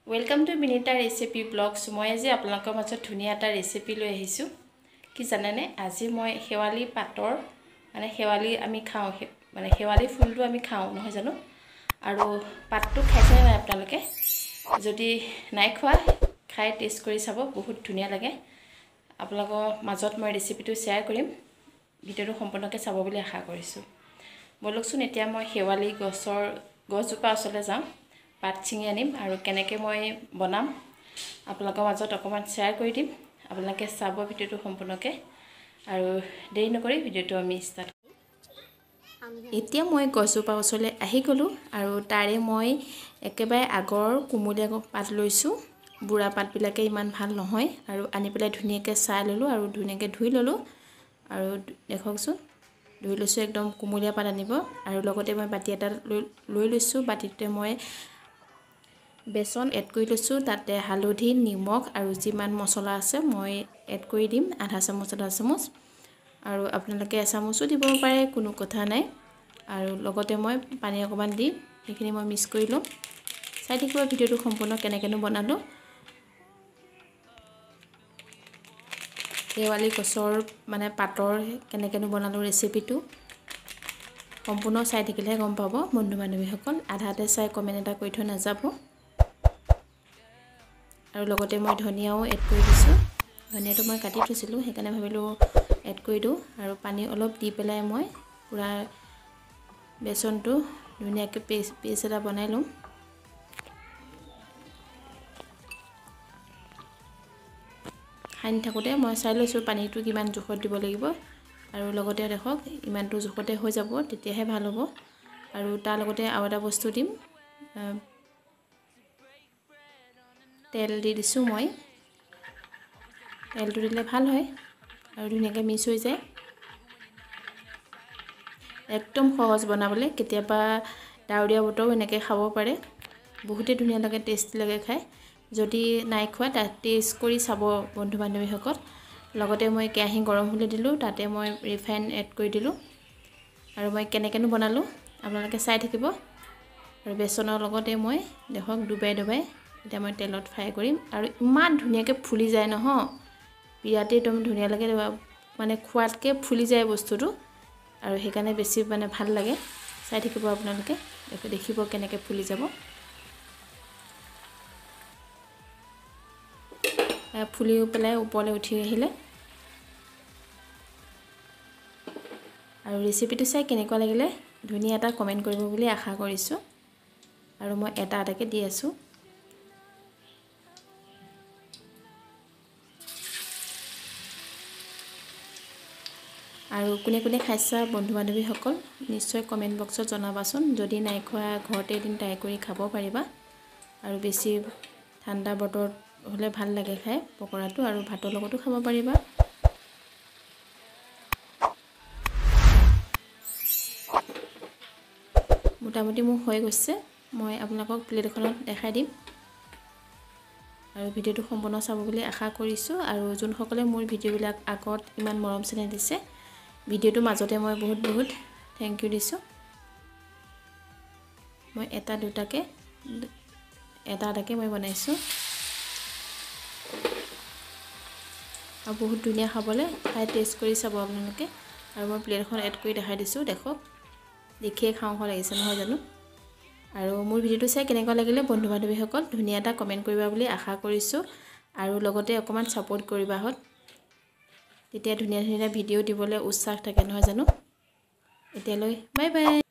Welcome to Binita recipe blogs. মই আজি আপোনালোকৰ মাজত ধুনীয়া এটা ৰেচিপি লৈ আহিছোঁ। কি জানেনে, আজি মই শেৱালি পাতৰ মানে শেৱালি আমি খাওঁ, মানে শেৱালি ফুলটো আমি খাওঁ নহয় জানো? আৰু পাতটো খাইছেনে নাই আপোনালোকে? যদি নাই খোৱা, খাই টেষ্ট কৰি চাব, বহুত ধুনীয়া লাগে। আপোনালোকৰ মাজত মই ৰেচিপিটো শ্বেয়াৰ কৰিম, ভিডিঅ'টো সম্পূৰ্ণকৈ চাব বুলি আশা কৰিছোঁ। ব'লকচোন এতিয়া মই শেৱালি গছৰ গছজোপা ওচৰলৈ যাওঁ, পাত ছিঙি আনিম আৰু কেনেকৈ মই বনাম আপোনালোকৰ মাজত অকণমান শ্বেয়াৰ কৰি দিম। আপোনালোকে চাব ভিডিঅ'টো সম্পূৰ্ণকৈ আৰু দেৰি নকৰি ভিডিঅ'টো আমি ষ্টাৰ্ট। এতিয়া মই গছজোপা ওচৰলৈ আহি গ'লোঁ আৰু তাৰে মই একেবাৰে আগৰ কুমলীয়া পাত লৈছোঁ। বুঢ়া পাতবিলাকে ইমান ভাল নহয়, আৰু আনি পেলাই ধুনীয়াকৈ চাই ল'লোঁ আৰু ধুনীয়াকৈ ধুই ল'লোঁ। আৰু দেখকচোন, ধুই লৈছোঁ, একদম কুমলীয়া পাত আনিব। আৰু লগতে মই বাতি এটা লৈ লৈছোঁ, বাতিটোতে মই বেচন এড কৰি লৈছোঁ। তাতে হালধি, নিমখ আৰু যিমান মছলা আছে মই এড কৰি দিম, আধা চামুচ আধা চামুচ। আৰু আপোনালোকে এচামুচো দিব পাৰে, কোনো কথা নাই। আৰু লগতে মই পানী অকণমান দি সেইখিনি মই মিক্স কৰি ল'ম। চাই থাকিব ভিডিঅ'টো সম্পূৰ্ণ কেনেকৈনো বনালোঁ। শেৱালি গছৰ মানে পাতৰ কেনেকৈনো বনালোঁ ৰেচিপিটো সম্পূৰ্ণ চাই থাকিলেহে গম পাব বন্ধু বান্ধৱীসকল। আধাতে চাই কমেণ্ট এটা কৰি থৈ নাযাব। আৰু লগতে মই ধনিয়াও এড কৰি দিছোঁ। ধনিয়াটো মই কাটি থৈছিলোঁ, সেইকাৰণে ভাবিলোঁ এড কৰি দিওঁ। আৰু পানী অলপ দি পেলাই মই পূৰা বেচনটো ধুনীয়াকৈ পেষ্ট এটা বনাই ল'ম। সানি থাকোঁতে মই চাই লৈছোঁ পানীটো কিমান জোখত দিব লাগিব। আৰু লগতে দেখক ইমানটো জোখতে হৈ যাব, তেতিয়াহে ভাল হ'ব। আৰু তাৰ লগতে আৰু এটা বস্তু দিম, তেল দি দিছোঁ মই। তেলটো দিলে ভাল হয় আৰু ধুনীয়াকৈ মিক্স হৈ যায়। একদম সহজ বনাবলৈ, কেতিয়াবা ডাৱৰীয়া বতৰো এনেকৈ খাব পাৰে, বহুতেই ধুনীয়া লাগে, টেষ্টি লাগে খাই। যদি নাই খোৱা তাত টেষ্ট কৰি চাব বন্ধু বান্ধৱীসকল। লগতে মই কেৰাহী গৰম হ'বলৈ দিলোঁ, তাতে মই ৰিফাইন এড কৰি দিলোঁ। আৰু মই কেনেকৈনো বনালোঁ আপোনালোকে চাই থাকিব। আৰু বেচনৰ লগতে মই দেখক ডুবাই ডুবাই এতিয়া মই তেলত ফ্ৰাই কৰিম। আৰু ইমান ধুনীয়াকৈ ফুলি যায় নহয়, বিৰাটেই একদম ধুনীয়া লাগে, মানে খোৱাতকৈ ফুলি যায় বস্তুটো। আৰু সেইকাৰণে বেছি মানে ভাল লাগে। চাই থাকিব আপোনালোকে, দেখিব কেনেকৈ ফুলি যাব। ফুলি পেলাই ওপৰলৈ উঠি আহিলে। আৰু ৰেচিপিটো চাই কেনেকুৱা লাগিলে ধুনীয়া এটা কমেণ্ট কৰিব বুলি আশা কৰিছোঁ। আৰু মই এটা এটাকৈ দি আছোঁ। আৰু কোনে কোনে খাইছা বন্ধু বান্ধৱীসকল নিশ্চয় কমেণ্ট বক্সত জনাবাচোন। যদি নাই খোৱা ঘৰতে এদিন ট্ৰাই কৰি খাব পাৰিবা। আৰু বেছি ঠাণ্ডা বতৰত হ'লে ভাল লাগে খাই পকৰাটো, আৰু ভাতৰ লগতো খাব পাৰিবা। মোটামুটি মোৰ হৈ গৈছে, মই আপোনালোকক প্লেট এখনত দেখাই দিম। আৰু ভিডিঅ'টো সম্পূৰ্ণ চাব বুলি আশা কৰিছোঁ। আৰু যোনসকলে মোৰ ভিডিঅ'বিলাক আগত ইমান মৰম চেনেহ দিছে, ভিডিঅ'টোৰ মাজতে মই বহুত বহুত thank U দিছোঁ। মই এটা দুটাকৈ এটা এটাকৈ মই বনাইছোঁ আৰু বহুত ধুনীয়া খাবলৈ, খাই টেষ্ট কৰি চাব আপোনালোকে। আৰু মই প্লেট এখন এড কৰি দেখাই দিছোঁ, দেখক দেখিয়ে খাওঁ খাওঁ লাগিছে নহয় জানো? আৰু মোৰ ভিডিঅ'টো চাই কেনেকুৱা লাগিলে বন্ধু বান্ধৱীসকল ধুনীয়া এটা কমেণ্ট কৰিবা বুলি আশা কৰিছোঁ। আৰু লগতে অকণমান ছাপোৰ্ট কৰিবা হত, তেতিয়া ধুনীয়া ধুনীয়া ভিডিঅ' দিবলৈ উৎসাহ থাকে নহয় জানো? এতিয়ালৈ বাই বাই।